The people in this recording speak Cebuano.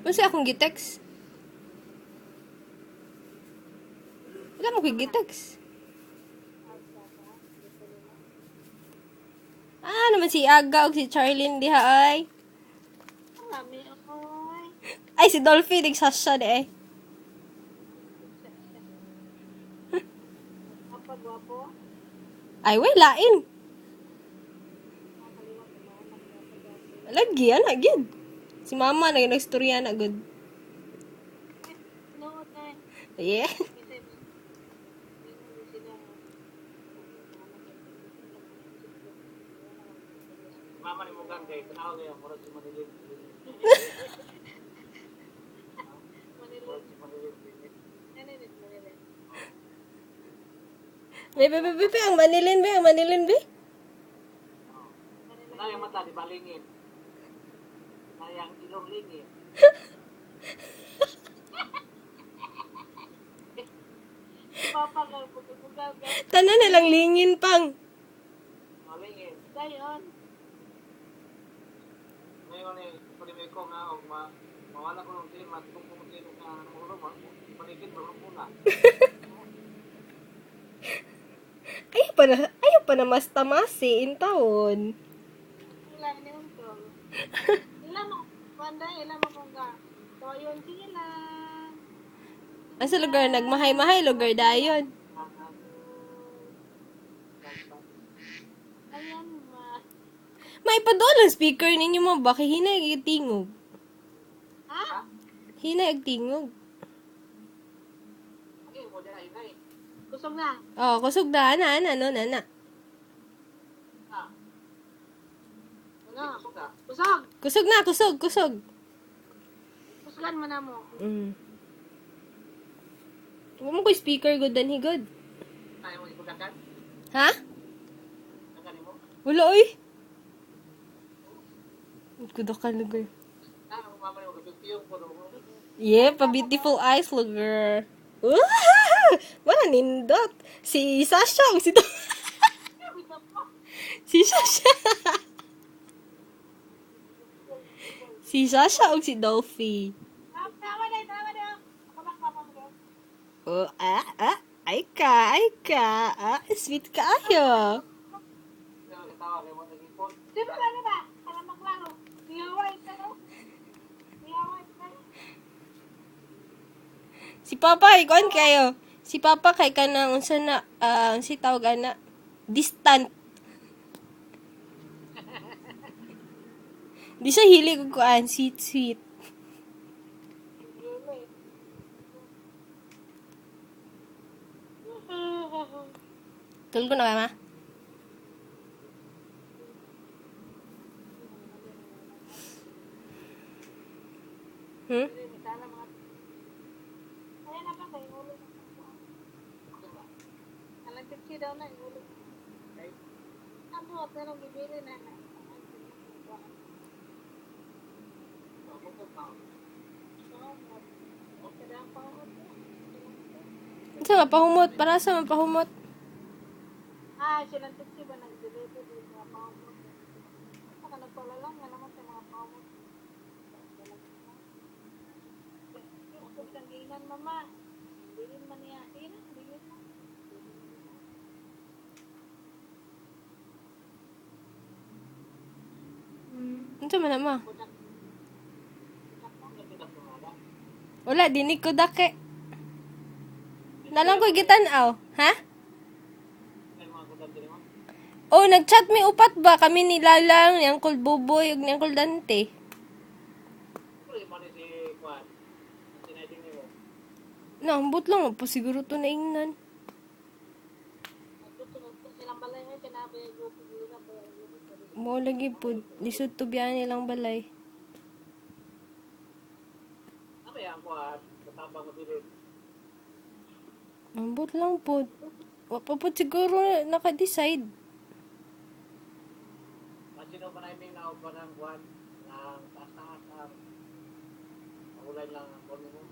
Unsa akong gi-text? Wala mo ko'y gi-text. Ah, naman si Aga og si Charlene diha ay. Marami, oy. Ay, si Dolphy, nagsasya di ay. Apa gwapo? Ay, wey, lain. Lagi, anak, gid. Si mama, nag nagstorya na, good. Nood na. Yeah. Kasi, sila. Mama ni Mugang kay tanaw niya murag si Manilin. Manila. Murag si Manilin. Ano yun, Manila? Be, be, be, be, be, ang Manilin, be, ang Manilin, be. Tanaw yung mata di balingin. Nayang ilong lingin. Papa ka, bugal ka. Tanan na lang lingin pang. Malingin. Dayon. Ngayon ni pwede may ko nga og ma mawala ko ng team at kung kung ka ulo ma paligid mo muna. Ayaw pa na mas tamasi in taon. Wala ni Uncle. Ila mo, wanda, ila mo kung ka. So, yun, sige lang. Asa lugar, nagmahay-mahay lugar dayon. Ayan, ma. May padool ang speaker ninyo mo ba? Kay hinay ang tingog. Ha? Hinay ang tingog. Okay, mo dyan ay nay. Kusog na. Oh, kusog na, ana, ana, no, nana. Ah, Ano? kusog na. Kusog! Kusog na, kusog, kusog. Kusgan mo na mo. Huwag mo ko speaker good dan higod. Tayo mo ipugakan. Ha? Ang mo. Wala oy. Kudo ka lugar. Ah, ang mama ni mo yung ko mo. Yeah, pa beautiful eyes lugar. Wala nindot. Si Sasha o si si Sasha. Si Sasha o si Dolphy. Ah, tama na, tama na. Ako na, papa mo. Oh, ah, ah. Ay ka, ay ka. Ah, sweet ka ayo. Kaya katawa kay mo nagipon. Di ba gano'n ba? Para maklaro. Niyaway ka, no? Niyaway ka. Si Papa ay kuan kayo. Si Papa kay kanang unsa na ah, unsa tawag ana? Distant. Di siya hilig og kuan, sweet sweet. Tulog na ba, ma? Hmm? Ayan na pa kay ulo. Alang tipsi daw na yung ulo. Abo, pero bibili na na. Unsa nga pahumot? Para sa man pahumot? Ah, silang tipsi ba nag-deliver yung mga pamot? Baka nagpalalang nga naman sa mga pamot. Ako siyang giinan, mama. Bilin man niya. Sige na, bilin na. Unsa man na, ma? Wala, dinig ko dake. Nalang ko gitan-aw, ha? Ay mga kudan diri mo. Oh, nagchat mi upat ba kami ni Lalang, ni Uncle Buboy, ug ni Uncle Dante. Pero mo ni si Kwan. Sinaiding nimo. Na, ambot lang pa siguro to naingnan. Silang balay ay kinabi ay grupo nila ba yung grupo. Mo lagi pud lisod to biyan nilang balay. Ano yang Kwan? Katabang mo dili. Ambot lang pud. Wa pa pud siguro naka-decide. Masino pa na iming naog pa ng Kwan ng taas-taas ang mahulay lang ang kuwan mo.